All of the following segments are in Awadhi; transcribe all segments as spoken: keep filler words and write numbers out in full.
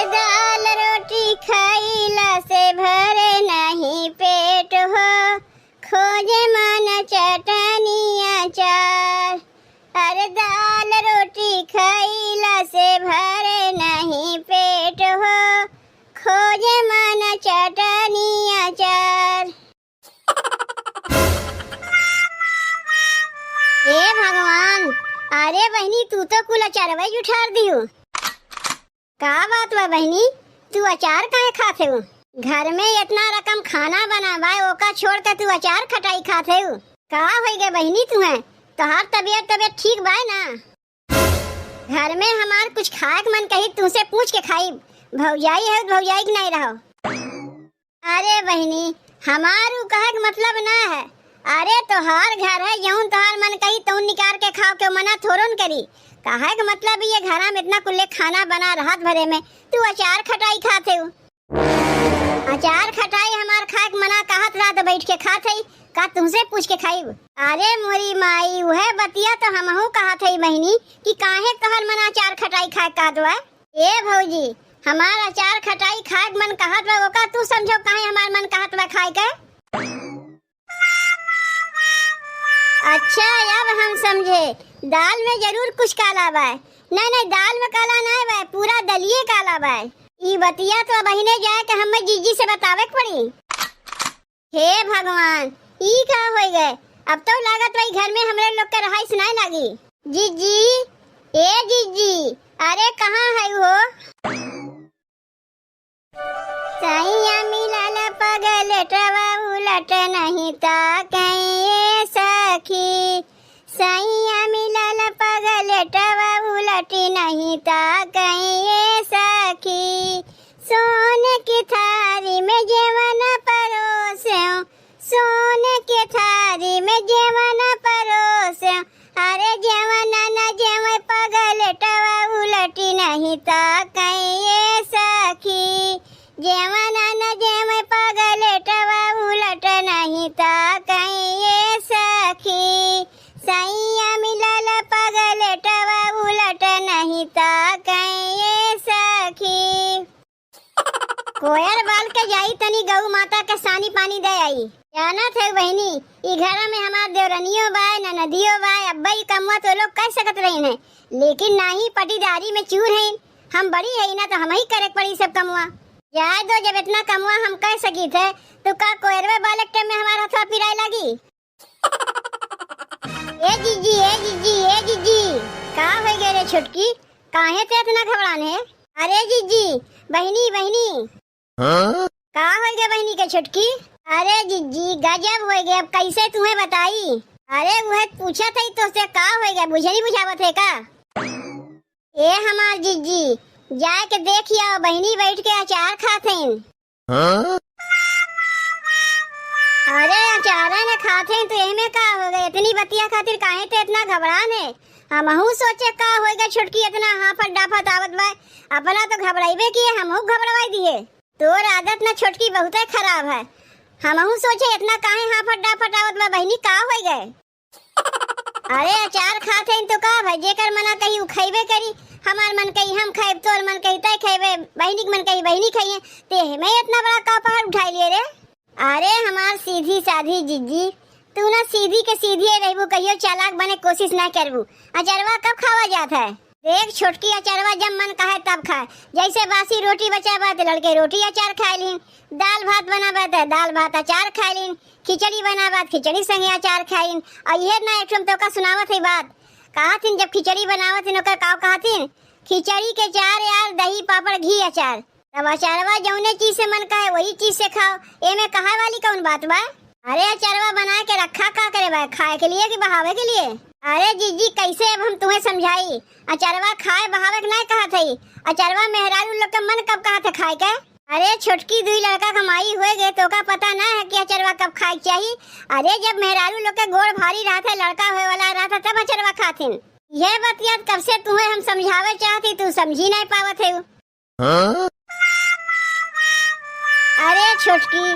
दाल रोटी खइला से भरे नहीं पेट हो, खोजे मन चटनी अचार। अरे दाल रोटी खइला से भरे नहीं पेट हो, खोजे मन चटनी अचार। हे भगवान, अरे बहिनी, तू तो कुल अचारवा जुठार दियो। का बात बा बहिनी, तू अचार काहे खात हेउ? घर में इतना रकम खाना बना बा, ओका छोड़ के तू अचार खटाई खात हेउ। का होइ गए बहिनी तुहे? तोहार तबियत, तबियत ठीक बा ना? घर में हमार कुछ खाए के मन कही, तुहसे पूछ के खाई। भौजाई है, भौजाई के नहीं रहो। अरे बहिनी, हमार उ कहे के मतलब ना है। अरे तोहार घर है, जौन तोहार मन कही तौन निकाल के खाओ, केहू मना थोड़न करी। कहे के मतलब ये घरा में इतना कुल्ले खाना बना रहत भरे में तू अचार खटाई खात हेउ। अचार खटाई हमार खाए के मना कहत रहा तो बैठ के खात हई, का तुहसे पूछ के खाइब? अरे मोरी माई, उहे बतिया तो हमहू कहत हई बहिनी कि काहे तोहार मन अचार खटाई खाए के कहत बा। ए भौजी, हमार अचार खटाई खाए के मन कहत बा, ओका तू समझो काहे हमार मन कहत बा खाए के? अच्छा, अब हम समझे, दाल में जरूर कुछ काला बा। नहीं, नहीं, दाल में काला नहीं बा, पूरा दलिये काला बा। ई बतिया तो बहिने जाए के हमें जीजी से बतावे के पड़ी। हे भगवान, ई का होइ गए? अब तो लागत बा ई घर में हमरे लोग के रहाइश नहीं लागी। जीजी, ए जीजी, अरे कहाँ है हो? सैया मिलल पगलेटवा उलट नहीं ताकैं ए सखी। सैया मिलल पगलेटवा उलट नहीं ताकैं ए सखी। सोन की थारी में जेवन परोस्यों, सोन के थारी में जेवन परोस्यों, अरे जेवन न जेवन पगलेटवा उलटी नहीं ताकैं ए सखी, जेवन न जेवन पगलेटवा उलट नहीं ताकैं ए सखी, सैया मिलल पगलेटवा उलट नहीं ताकैं ए सखी। कोयर बाल के जाई तनी गऊ माता के सानी पानी दे आई। जानत है बहिनी, ई घर में हमार देवरनियो बा, ननदियो बा, अब्बा ई कमवा तो लोग कर सकत रही हैं, लेकिन नाही पटीदारी में चूर हैं। हम बड़ी है ना, तो हम ही करे के पड़ी सब कमवा। जाए दो, जब इतना कमवा हम कर सकी थे, तो का कोयरवे बालक टाइम में हमार हथवा पिराए लागी? ए जीजी, ए जीजी, ए जीजी, का होइ गए रे छोटकी? काहे ते इतना घबरान है? अरे जीजी, बहिनी, बहिनी। हाँ? का होइ गए बहिनी के छोटकी? अरे जीजी, गजब होइ गए, अब कैसे तुम्हें बताई? अरे वह पूछत है तो से का होइ गए, बुझे नहीं बुझावत है का? ए हमार जीजी, जाए के देखिया, बहिनी बैठ के अचार खात हैं। हाँ? अरे अचारा न खात हैं तो एहमे का हो गए? इतनी बतिया खातिर काहे ते इतना घबरान है? हमहू सोचे का होइगा, छोटकी इतना हाफत डाफत आवत बा। अपना तो घबराइबे किए, हमहू घबरवाई दिए। तोर आदत न छोटकी बहुते खराब है। हमहू सोचे इतना काहे हाफत डाफत आवत बा बहिनी, का होइ गए? अरे अचार खात हईन तो का भाई, जेकर मना कही उ खइबे करी। हमार मन कही हम खाइब, तोर मन कही तय खइबे, बहिनी के मन कही बहिनी खइहे, ते में इतना बड़ा का पहाड़ उठाई लिए रे? अरे हमार सीधी साधी जिज्जी, तू ना सीधी के सीधी रहबू, कहियो चालाक बने कोशिश ना करबू। अचरवा कब खावा जात है? देख छोटकी, अचरवा जब मन कहे तब खाए, जैसे बासी रोटी बचा बा त लड़के रोटी अचार खाए लीन, दाल भात बना बा त दाल भात अचार खाए लीन, खिचड़ी बना बा त खिचड़ी संगे अचार खाए लीन। और ये ना एक ठो हम तोका सुनावत है बात, कहत हिन जब खिचड़ी बनावत हिन ओकर काव कहत हिन, खिचड़ी के चार यार, दही पापड़ घी अचार। तब अचारवा जौने चीज से मन कहे वही चीज से खाओ, एमे कहे वाली कौन बात बा? अरे अचारवा बना के रखा का करे बा, खाए के लिए कि बहावे के लिए? अरे जीजी कैसे अब हम तुम्हें समझाई, अचारवा खाए बहावे के ना कहत हई, अचारवा मेहरारू लोग के मन कब कहत है खाए के? अरे छोटकी दुई लड़का के माई होए गए तो का पता ना है कि अचारवा कब खाए के चाही? अरे जब मेहरारू लोग के गोड़ भारी रहत है, लड़का होए वाला रहत है तब अचारवा खाथिन। यह बतिया कब से तुम्हें हम समझावे चाहती, तू समझी नहीं पावत है। हाँ? अरे छोटकी,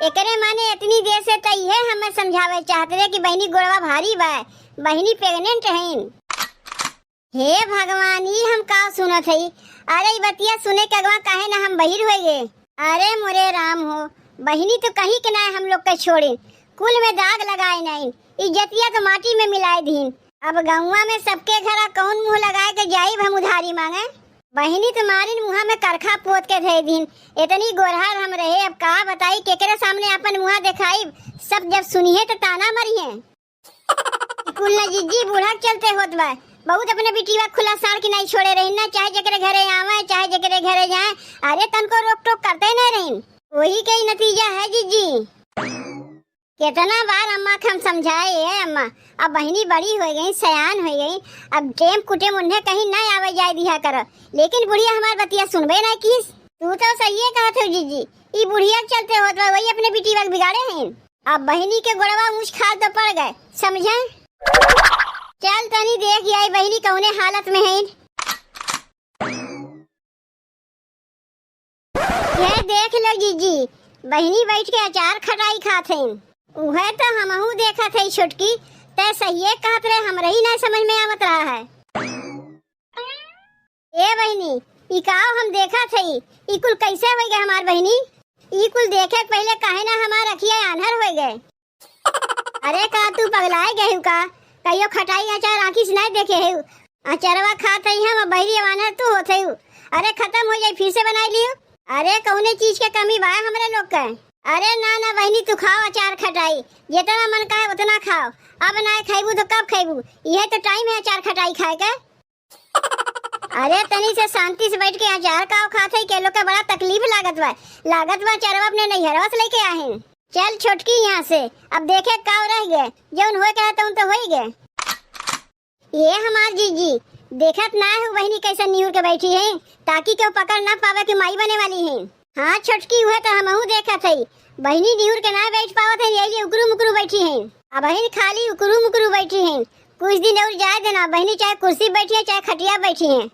एकरे माने इतनी देर से त इहे हमें समझावे चाहत रहे कि बहिनी गोड़वा भारी बा, बहिनी प्रेग्नेंट हईन। हे भगवान, ई हम का सुनत हई? अरे, ई बतिया सुने के अगवा काहे ना हम बहिर होइ गए। अरे मोरे राम हो, बहिनी तो कहीं के ना हम लोग के छोड़े, कुल में दाग लगाए नहीं, इज्जतिया तो माटी में मिलाए दीन। अब गौवा में सबके घरा कौन मुँह लगाए के जाइब हम उधारी माँगे? बहिनी तो मारिन मुँहा में करखा पोत के धे दीन। इतनी गोरहर हम रहे, अब का बताई, केकरे सामने अपन मुँहा देखाइब? सब जब सुनिहे तो ताना मरिहे। कुल न जिज्जी, बूढ़ा के चलते होत बा। बहुत अपने बिटिया खुला साड़ के नहीं छोड़े रही ना, चाहे जेकरे घरे आवे, चाहे जेकरे घरे जाए। अरे, तनको रोक टोक करते नहीं रही। वही के ही नतीजा है जिज्जी। कितना बार अम्मा के हम समझाए, ए अम्मा, अब बहिनी बड़ी होइ गई, सयान होइ गई, अब टेम कुटेम उन्हें कहीं ना आवे जाए दिया करो, लेकिन बुढ़िया हमार बतिया सुनबे ना कीस। तू तो सही कहत हो जिज्जी, ई बुढ़िया के चलते होत बा, वही अपने बिटिया के बिगाड़े हैं। अब बहिनी के गोड़वा ऊँच खाल तो पड़ गए, समझे? चल तनी देख आई बहिनी कौने हालत में है। ये देख लो जिज्जी, बहिनी बैठ के अचार खटाई खात हैं। उहे तो हमहू देखत है छोटकी, तै सहिए कहत रहे, हमरे ही ना समझ में आवत रहा है। ए बहिनी, ई काव हम देखत हई, ई कुल कैसे होइ गए हमार बहिनी? ई कुल देखे के पहिले काहे ना हमार अखिया आन्हर होइ गए? अरे का तू पगलाए गए हू का? कहियो खटाई अचार आँखी से नहीं देखे हू? अचरवा खात हई हम, बहिरी आन्हर तू होत हू। अरे खत्म होइ जाई, फिर से बनाई लियो। अरे कौने चीज के कमी बा हमरे लोग के? अरे ना ना बहिनी, तू खाव अचार खटाई, जितना मन कहे उतना खाव। अब ना खैबू तो कब खैबू? यह तो टाइम है अचार खटाई खाए के। अरे तनी से शांति से बैठ के अचार काव खात है, के लोग के बड़ा तकलीफ लागत बा। लागत बा अचारवा अपने नैहरवा से लेके आए हैं। चल छोटकी यहाँ से, अब देखे काव रह गए, जौन होए के है तौन तो होई गए। ये हमार जीजी, देखत ना है बहिनी कैसे निहुर के बैठी है, ताकि केहू पकड़ ना पावे कि माई बने वाली है। हाँ छोटकी, उहे तो हमहू देखत हई, बहिनी निहुर के ना बैठ पावत है, यही लिए उकरू मुकरू बैठी है। अब बहिन खाली उकरू मुकरू बैठी है, कुछ दिन और जाए देना बहिनी, चाहे कुर्सी बैठी है चाहे खटिया बैठी है।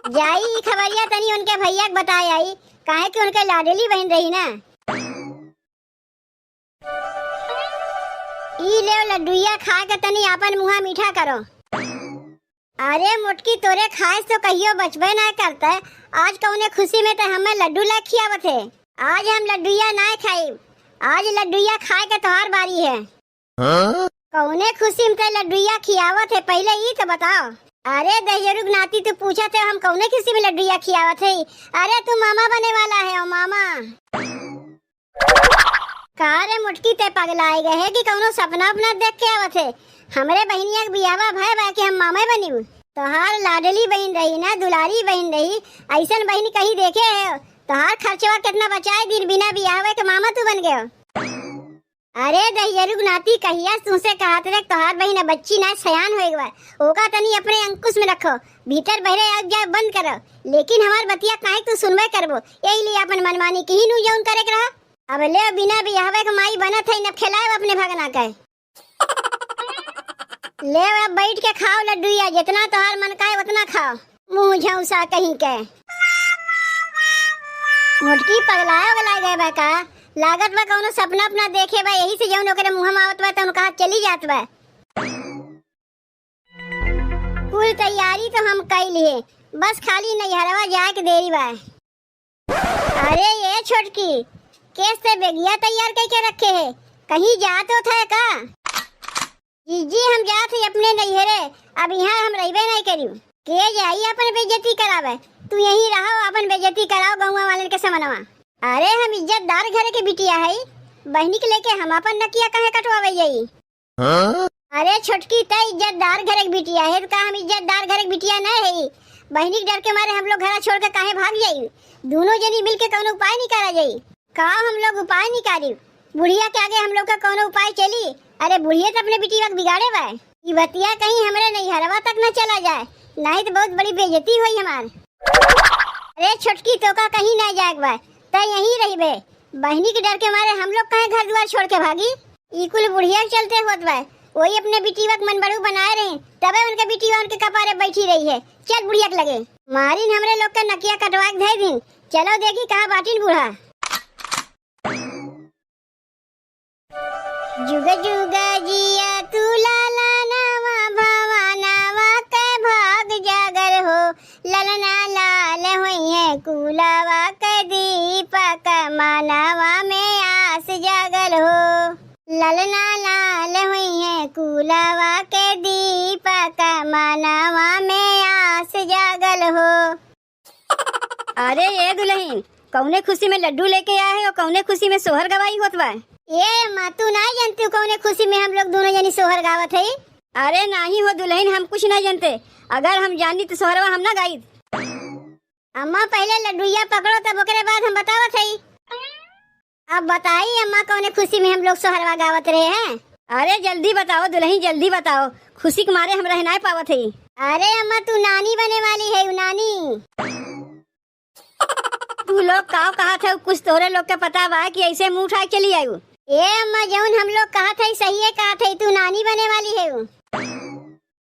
जाई ई खबरिया तनी उनके भैया के बताए आई, काहे कि उनके लाडली बहिन रही ना। ई लेव लड्डुइया, खा के तनी आपन मुँहा मीठा करो। अरे मोटकी, तोरे खाए से तो कहियो बचबे ना करते। आज कौने खुशी में ते हमें लड्डू ला खियावत है? आज हम लड्डुइया ना खाइब, आज लड्डुइया खाए के तोहार बारी है। हाँ? कौने खुशी में ते लड्डुइया खियावत है, पहिले ई तो बताओ। अरे दहियरुक नाती, तू पूछत है हम कौने खुशी में लड्डुइया खियावत है? अरे तू मामा बने वाला है, ओ मामा। का रे मोटकी, ते पगलाए गए है कि कौनो सपना उपना देख के आवत है? हमरे बहिनिया के बियाहवा भय बा कि हम मामे बनिब? तोहार लाडली बहिन रही ना, दुलारी बहिन रही, ऐसन बहिन कहीं देखे है? तोहार खर्चवा कितना बचाए दिन बिना बियाहवे के मामा तू बन गयो। अरे दहियरुक नाती, कहिया से तुमसे कहत रहे, तोहार बहिन अब बच्ची ना, सयान होए गवा, ओका तनी अपने अंकुश में रखो, भीतर बहरे आग जाए बंद करो, लेकिन हमार बतिया काहे तू सुनबे करबो, यही लिए अपन मनमानी की ही नू जौन करे के रहा। अब ले बिना बियाहवे के माई बनत है, न खेलाए अपने भगना के। ले अब बैठ के खाओ लड्डुइया, जितना तोहार मन का है उतना खाओ। मुँह झौसा कहीं के। मोटकी पगलाए उगलाए गए बा का? लागत बा कौनो सपना अपना देखे बा, यही से जौन ओकरे मुँह में आवत बा तौन कहा चली जात बा। कुल तैयारी तो हम कई लिए, बस खाली नैहरवा जाए के देरी बा। अरे ये छोटकी, केस ते बेगिया तैयार करके रखे है, कहीं जात होत है का? जीजी, हम जात है अपने नैहरे, अब यहाँ हम रहबे नहीं करी। के जाई अपन बेइज्जती करावे? तू यहीं रहो, अपन बेइज्जती कराओ गौवा वालन के समनवा। अरे हम इज्जतदार घर के बिटिया है, बहनी के लेके हम अपन नकिया काहे कटवावे जाई? हाँ? अरे छोटकी, तै इज्जतदार घर के बिटिया है, तो का हम इज्जतदार घर के बिटिया नहीं है? बहनी के डर के मारे हम लोग घरा छोड़ के काहे भाग जाई? दोनों जनी मिल के कौनो उपाय निकाला जाई। का हम लोग उपाय निकाली? बुढ़िया के आगे हम लोग का कौनो उपाय चली? अरे बुढ़िया तो अपने बिटिया के बिगाड़े बा। ई बतिया कहीं हमरे नैहरवा तक न चला जाए, नहीं तो बहुत बड़ी बेइज्जती होई हमार। अरे छोटकी, तो का कहीं ना जाए बा, तै यहीं रहिबे। बहनी के डर के मारे हम लोग काहे घर दुआर छोड़ के भागी? ई कुल बुढ़िया के चलते होत बा। वही अपने बिटिया के मन बड़ू बनाए रहे, तबे उनके बिटिया उनके कपारे बैठी रही है। चल बुढ़िया के लगे। मारिन हमरे लोग का नकिया कटवा के धै दिन। चलो देखी कहाँ बाटिन बूढ़ा। जुग जुग जिया तू लाला नवा भवानवा के ना लाल होइहैं कुलवा के दीपक, मनवा में आस जागल हो। ललना लाल होइहैं कुलवा के दीपक, मनवा में आस जागल हो। अरे ए दुलहिन, कउने खुशी में लड्डू लेके आए है और कउने खुशी में सोहर गवाई होत बा? ए अम्मा, तू नाहीं जनती कउने खुशी में हम लोग दुनो जनी सोहर गावत हई? अरे नाहीं हो दुलहिन, हम कुछ नाहीं जनते। अगर हम जानी त सोहरवा हम ना गाइत। अम्मा पहिले लड्डुइया पकड़ो, तब ओकरे बाद हम बतावत हई। अब बताई अम्मा, कउने खुशी में हम लोग सोहरवा गावत रहे हैं? अरे जल्दी बताओ दुलहिन, जल्दी बताओ, खुशी के मारे हम रह नाहीं पावत हई। अरे अम्मा, तू नानी बने वाली है, नानी। तू लोग काव कहत है, कुछ तोरे लोग के पता बा कि ऐसे मुँह उठा के चली आयु? ए अम्मा, जौन हम लोग कहत है सही है कहत है, तू नानी बने वाली है।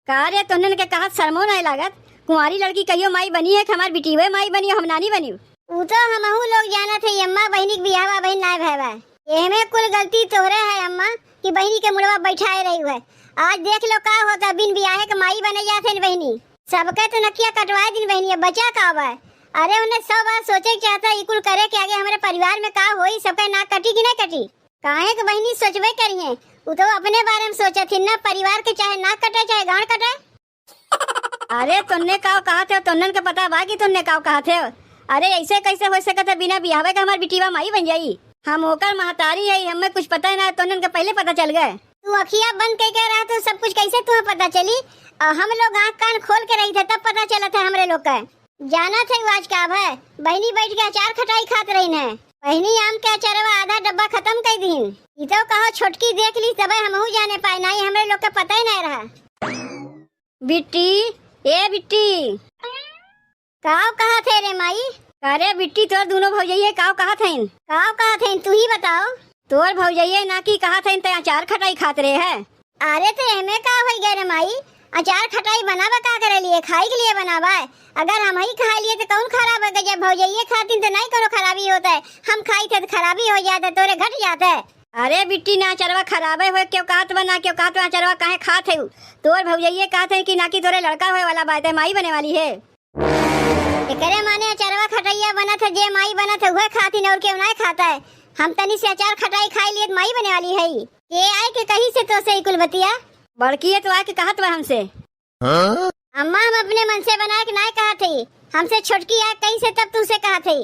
का रे, तोहनन के कहत शर्मो नाहीं लागत? कुंवारी लड़की कहियो माई बनी है कि हमार बिटिये माई बनी, हम नानी बनी? उ तो हमहू लोग जानत है अम्मा, बहिनी के बियाह बहिन नाहीं भय बा। एहमे कुल गलती तोहरे है अम्मा, कि बहिनी के मुड़वा बैठाए रही है। आज देख लो का होता, बिन बियाहे के माई बने जात है बहिनी। सबके तो नकिया कटवाए दिन बहिनी, अब बचा का बा? अरे उन्हें सौ बार सोचे के चाहता, ई कुल करे के आगे हमरे परिवार में का होई, सबके नाक कटी कि नाहीं कटी? काहे के बहिनी सोचबे करिहैं, उ तो अपने बारे में सोचत हिन ना, परिवार के चाहे नाक कटे चाहे गांड कटे। अरे तोन्ने काव कहत है, तोन्नन के पता बा कि तोन्ने काव कहत है? अरे ऐसे कैसे हो सकत है बिना बियाहवे के हमार बिटिया माई बन जाई? हम ओकर महतारी है, हमें कुछ पता ही ना है, तोन्नन के पहिले पता चल गए। तू अखिया बंद कइके रह, तू सब कुछ कैसे तुम्हें पता चली? और हम लोग आँख कान खोल के रही थे तब पता चलत है हमरे लोग के। जानत है आज का भय? बहिनी बैठ के अचार खटाई खात रही है। बहिनी आम के अचारवा आधा डब्बा खत्म कर दीन। ई तो कहो छोटकी देख ली तबे हमहू जाने पाए, नाहीं हमरे लोग के पता ही नाहीं रहा। बिट्टी, ए बिट्टी। काव कहत है रे माई? अरे बिट्टी, तोर दुनो भौजइये काव कहत हइन? काव कहत हइन, तू ही बताओ। तोर भौजइये ना की कहत हइन, ते अचार खटाई खात रहे है। अरे तो एमे का होई गए रे माई? अचार खटाई बनावा का करे लिए? खाई के लिए बनावा है। अगर हम ही खा लिए तो कौन खराब हो गए? जब भौजइये खातिन तो नहीं करो खराबी होता है, हम खाई थे तो खराबी हो जाता है, तोरे घट जाता है। अरे बिट्टी, ना अचरवा खराबे होए क्यों कहत बा, ना क्यों कहत बा, अचरवा काहे खात है? तोर भौजइये कहत है कि ना कि तोरे लड़का होए वाला बा, ते माई बने वाली है। एकरे माने अचारवा खटैया बनत है, जे माई बनत है उहे खातिन और केहू नाय खाता है। हम तनी से अचार खटाई खाई लिए त माई बने वाली है। के आए के कही से तो से कुल बतिया? बड़की है तो आके कहत बा हमसे। हाँ? अम्मा हम अपने मन से बनाए के नाय कहत है, हमसे छोटकी आए कही से तब तुमसे कहत है।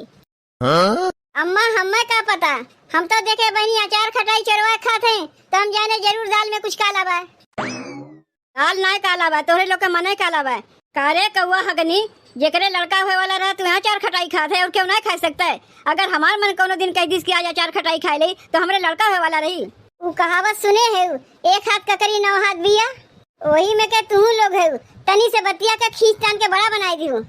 हाँ? अम्मा हमें का पता, हम तो देखे बहिनी अचार खटाई चोरवा खात है, तो हम जाने जरूर दाल में कुछ काला बा। काल नाय काला बा, तोहरे लोग के मनई काला बा। का रे कौआ हगनी, जेकरे लड़का होए वाला रहा, तू यहाँ अचार खटाई खात है और क्यों नाय खाए सकता है? अगर हमार मन कौनो दिन कह दिस कि आज अचार खटाई खाए ले, तो हमरे लड़का होए वाला रही। उ कहावत सुने है, एक हाथ ककरी नौ हाथ बिया, वही में के तू लोग है, तनी से बतिया के खींच तान के बड़ा बनाई दियो।